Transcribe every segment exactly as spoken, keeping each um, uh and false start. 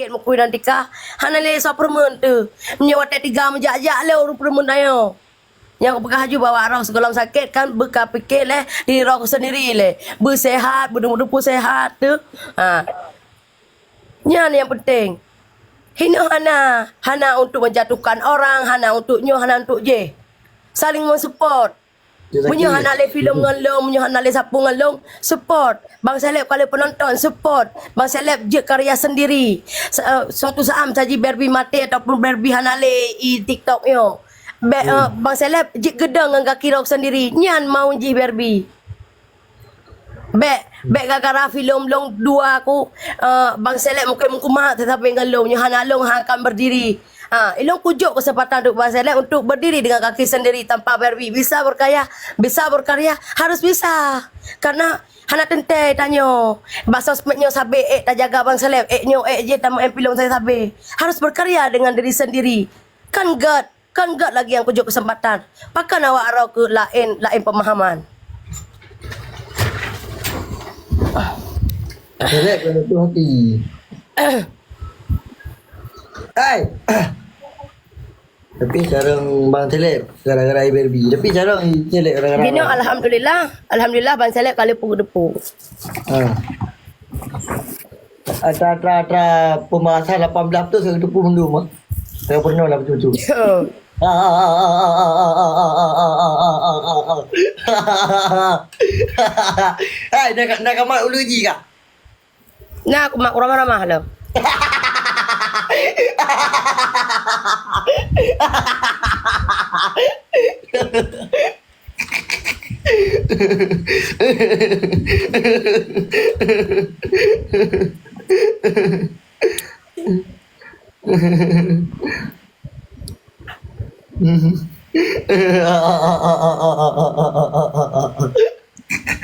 sakét mukui dan tikah, hana lé soe peureumeun teuh. Meunyoe watèe tiga meujak-jak lé ureueng peureumeun tanyoe. Nyang peugah laju bahwa roh sigohlom sakét kan beuka pike lé diri roh seundiri lé. Beuseuhat, beudeumu-deumu seuhat teuh. Ha. Nyan nyang peunteng. Hinoe hana, hana untuk menjatuhkan orang, hana untuk nyoe, hana untuk jéh. Saling mensupport. Meunyoe hana lé filem ngon lôn, meunyoe hana lé sapeue ngon lôn, support. Bang Seleb ka lheueh peunonton, support. Bang Seleb jeuet karya sendiri. Sa-, eh, suatu saat meusaji Barbie maté ataupun Barbie hana lé i TikTok nyoe. Be-, eh, Bang Seleb jeuet geudong ngon gaki lôn sendiri. Nyan mau jih Barbie. Bèk, bèk gara-gara filem lôn dua ku, eh, Bang Seleb mungken meukumat teutabé ngon lôn, nyoe hana lôn akan berdiri. Ha, ilôn kujok kesempatan untuk Bang Seleb untuk berdiri dengan kaki sendiri tanpa Barbie. Bisa berkarya, bisa berkarya, harus bisa. Karena hana teuntèe tanyoe. Bak sosmed nyoe sabé ék tajaga Bang Seleb, ék nyoe ék jih tameu'en filem sabe-sabe. Harus berkarya dengan diri sendiri. Kan gèt, kan gèt lagi nyang kujok kesempatan. Pakon awak aroe keu laén, laén pemahaman. Seleb kena tu hati. Hai. Tapi sekarang Bang Seleb gara-gara Barbie. Tapi sekarang Seleb gara-gara Gini, alhamdulillah, alhamdulillah Bang Seleb ka lheueh peudepu. Ha. Atra-atra-atra pembahasan lapan belas tu saya depu mendung mah. Saya pernah lah betul-betul. Hai, nak nak kamat ulu ji kah? Nah, aku mak ramah-ramah lo.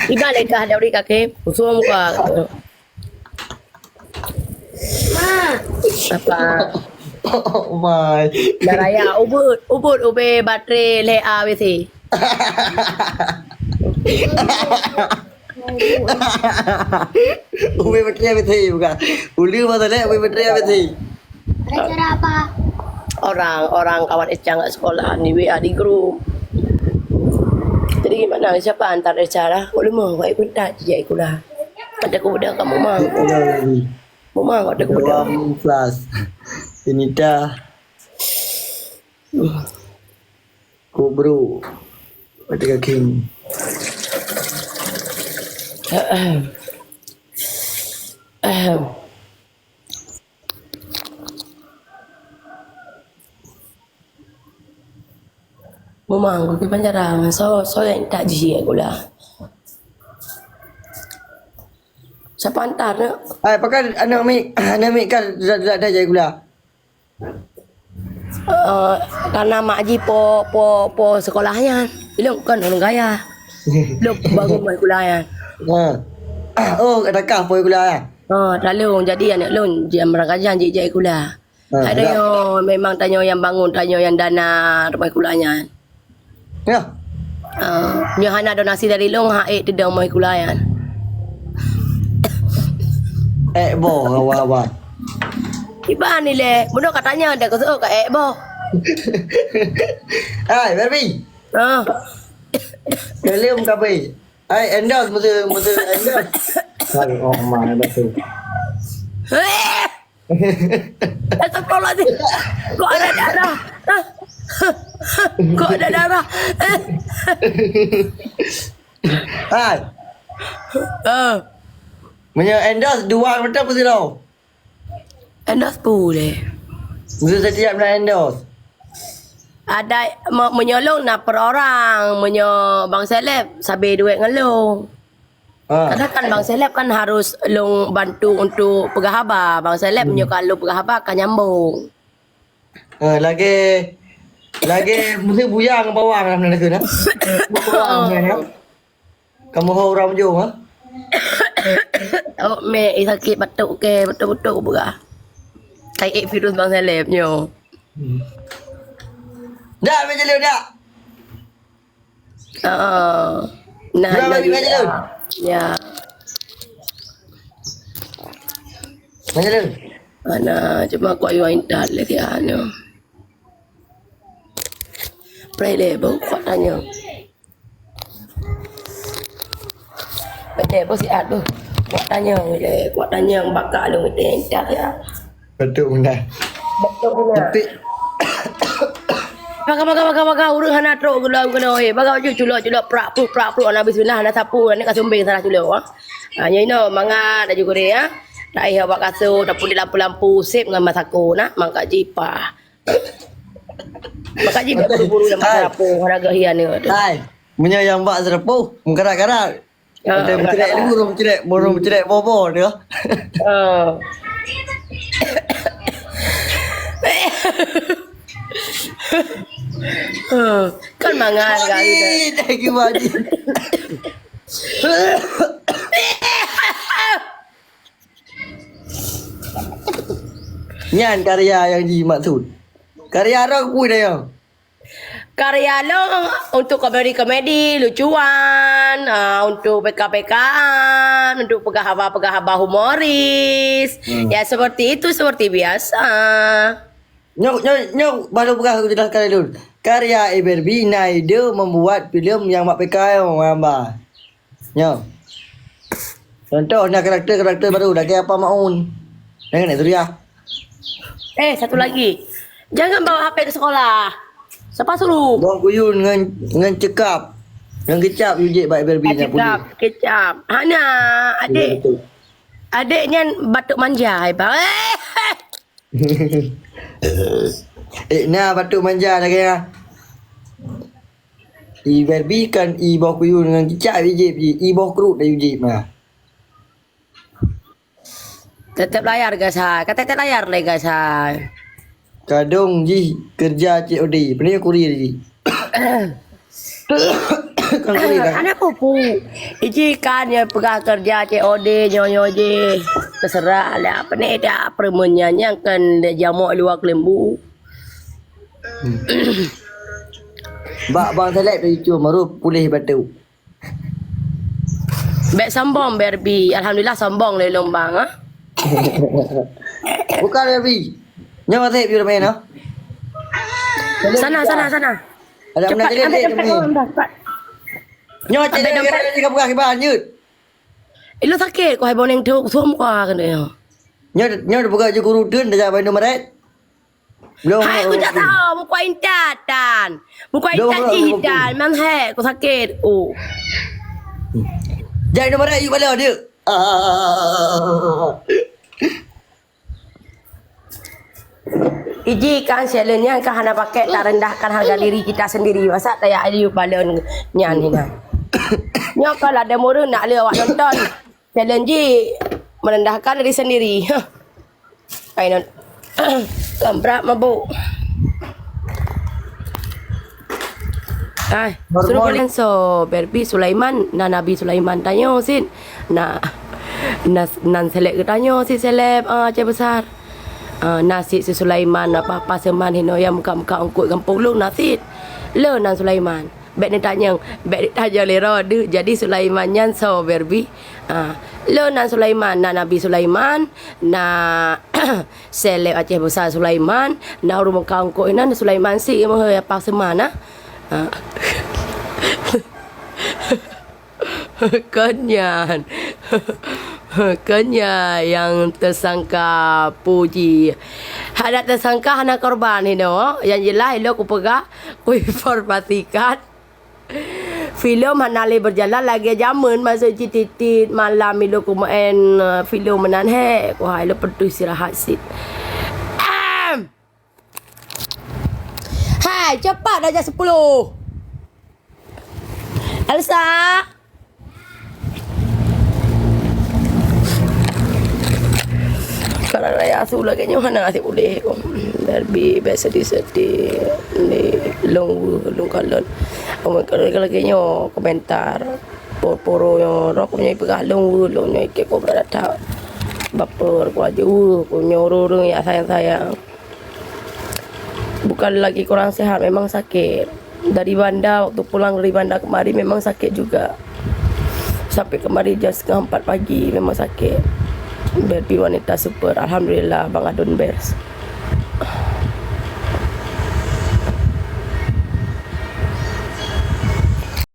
Iba lekah dari kaki, usung muka. Ma. Apa? Oh my. Dah raya ubut, ubut ube baterai le A B C. Ube baterai A B C bukan. Ulu masa le ube baterai A B C. Ada cara apa? Orang, orang kawan Echa kat sekolah ni W A di grup. Jadi gimana? Siapa antar Echa lah? Kok lima? Kok ikut tak? Jijak ikut lah. Kata aku udah kamu mang. Mau mang kata aku udah. Dalam kelas. Tinita. Kok bro. Kata kaki. Ahem. Ahem. Memang, keu panjarang, so, so yang tak jijik gula. Siapa antar nak? Hai, pakai anak mik, anak mik kan dah, dah, dah jadi gula. Eh, karena mak ji po, po, po sekolah nyan. Ilong kan orang kaya. Lom baru mai gula nyan. Ha. Oh, kat takah po gula ya. Ha, lalu jadi anak lon jam ragajan jijak gula. Ha, hai sedap. Tanyoe, memang tanyoe nyang bangun, tanyoe nyang dana rumah kula nyan. Ya. Ah, nyoe hana donasi dari lôn, hak ék teudong rumah kula nyan. Ék boh, awak-awak. Kiban ni lé, bunoe katanya dak keusoe ka ék boh. Hai, Barbie. Ah. Belum kapai. Hai, endorse, mesti, mesti endorse. Hai, oh, mana tu? Astagfirullahaladzim. Kok ada darah? Hah? Kok ada darah? Hai. Ah. Meunyoe endorse dua betul pun silo. Endorse puleh. Mesti setiap nak endorse. Ada me-, meunyoe lôn na per orang, meunyoe bang seleb sabe duit ngon lôn. Ah. Kadang kan bang seleb kan harus lôn bantu untuk peugah haba. Bang seleb, hmm, meunyoe ka lôn peugah haba, ka nyambung. Ah, lagèe, lagèe meusi buya ngon bawang dalam neugui na. Bawang nyan, ya. Kamoe ho urang ujong, ha? Oh, meh, eh, sakit batuk ke, batuk-batuk peugah. Kai ék virus bang seleb nyoe. Hmm. Dak, meh jalur dak. Ah. Nah, nah, nah, nah, ya. Ya. Meh jalur. Mana cuma kuat yuan intat lé siat nyoe. Preh lé beuh kuat tanyong. Betul beuh siat beuh. Kuat tanyong lé, kuat tanyong baka lôn intat ya. Betul benar. Betul benar. Tapi Baga, baga, baga, baga, ureueng hana trok geulau geulau, eh. Baga baju culok-culok, prak, pruk, prak, pruk, hana bismillah, hana sapu, aneuk ka sumbeng salah culok, ah. Ah, nyoe inoe mangat laju gurée, ah. Taéh bak kasô, tapeuet lampu-lampu, sép ngon masako, nah, mangkat jipah. Mangkat jipah buru-buru lam Hai. Masako, hana geuh hian nyoe. Hai, meunyoe nyang bak seureupoh, meukarat-karat. Ah, ada bercerek dulu, orang bercerek, orang bercerek bobo dia. Ah. Ah, kan mangan kali dah. Wajib, thank you, wajib. Nyan karya yang dimaksud. Karya roh kui dah ya. Karya lôn untuk komedi-komedi, lucuan, ah, untuk P K-P K-an, untuk peugah haba-peugah haba humoris. Hmm. Ya, seperti itu, seperti biasa. Nyoe, nyoe, nyoe baru peugah aku jelaskan dulu. Karya Iberbi na ide membuat filem yang mak P K nyoe, hamba. Nyoe. Contoh, na karakter-karakter baru lagèe apa Maun. Dengan Nek Surya. Eh, satu lagi. Jangan bawa H P ke sekolah. Siapa suruh? Boh kuyun ngan, ngan cekap. Ngan kecap yujek bak Iberbi nyan. Kecap, kecap. Hana, adik. Ya, betul. Adik nyan batuk manja, hai, Bang. Eh, na batuk manja lagèe nyan. Iberbi kan i boh kuyun ngon kicak yujép jih, i boh kruet dah yujép na. Tetap layar, guys, hai. Ka tetap layar lé, guys, hai. Kadong jih kerja C O D. Peue nyoe kurir jih. Kan kurir kan? Ada pupu. Iji kan ya peugah kerja C O D nyoe-nyoe jih. Terserah lah. Peue nyoe dah peureumeun nyan nyang kan jamok luwa keuleumbu. Hmm. Bak bang selek tu itu maru pulih batu. Bèk sombong, Barbie. Alhamdulillah, sombong lé lôn bang, ah. Bukan, Barbie. Nyoe maté biru main, ah. Sana, sana, sana. Ada cepat, ambil dompet, ambil dompet. Nyoe cek dia, dia buka kiban, nyut. Ilo sakit, kau hai boneng tu, suam kau kena ya. Nyoe, nyoe buka je guru tu, dah jabai nomor. Hai, ku jak tahu, muka intat tan. Muka intat jih tan. Mam hek, ku sakit. Oh. Jai nomor yuk bala dia. Iji kan challenge nyan kan hana pakai tak rendahkan harga diri kita sendiri. Masa tayak ayu balon nyan ni nah. Nyoe kalau ada murun nak le awak nonton. Challenge jih merendahkan diri sendiri. Huh. Ai non. Kan brat mabuk. Ai, suruh kalian so, Barbie Sulaiman, na Nabi Sulaiman tanyoe sit. Na, na, nan seleb geutanyoe sit seleb, ah, Aceh Besar. Ah, na sit si Sulaiman, apa-apa seman hino yang muka-muka ungkut gampông lôn na sit. Le nan Sulaiman. Bèk neutanyong, bèk neutanyong lé droe deuh jadi Sulaiman nyan soe Barbie. Ah, lôn nan Sulaiman, na Nabi Sulaiman, na seleb Aceh Besar Sulaiman, na ureueng meuka ungkot inan Sulaiman si meuhôi apa seumah na. Ah. Kon nyan. Kon nyan nyang teusangka puji. Hana teusangka hana korban hino. Yang jelas ilok kupeugah, kuinformasikan. Filem hana lé berjalan lagèe jameun masa cititit malam ilok kumeu'en, eh, filem meunan hek. Wah, ilok peuduh istirahat sit. Ahem. Hai, cepat dah jam sepuluh. Elsa. Sekarang raya su lagèe nyoe hana até ulèe kong. Darbi biasa disedih ni long long kalon. Amun kalau lagèe nyoe komentar. Poro nyoe rok nyoe peugah long long nyoe ke kong rata. Baper ku aju ku nyoe ureueng nyang sayang-sayang. Bukan lagi kurang sehat, memang sakit. Dari Banda, waktu pulang dari Banda kemari memang sakit juga. Sampai kemari jam setengah empat pagi memang sakit. Berpi wanita super, alhamdulillah Bang Adun best.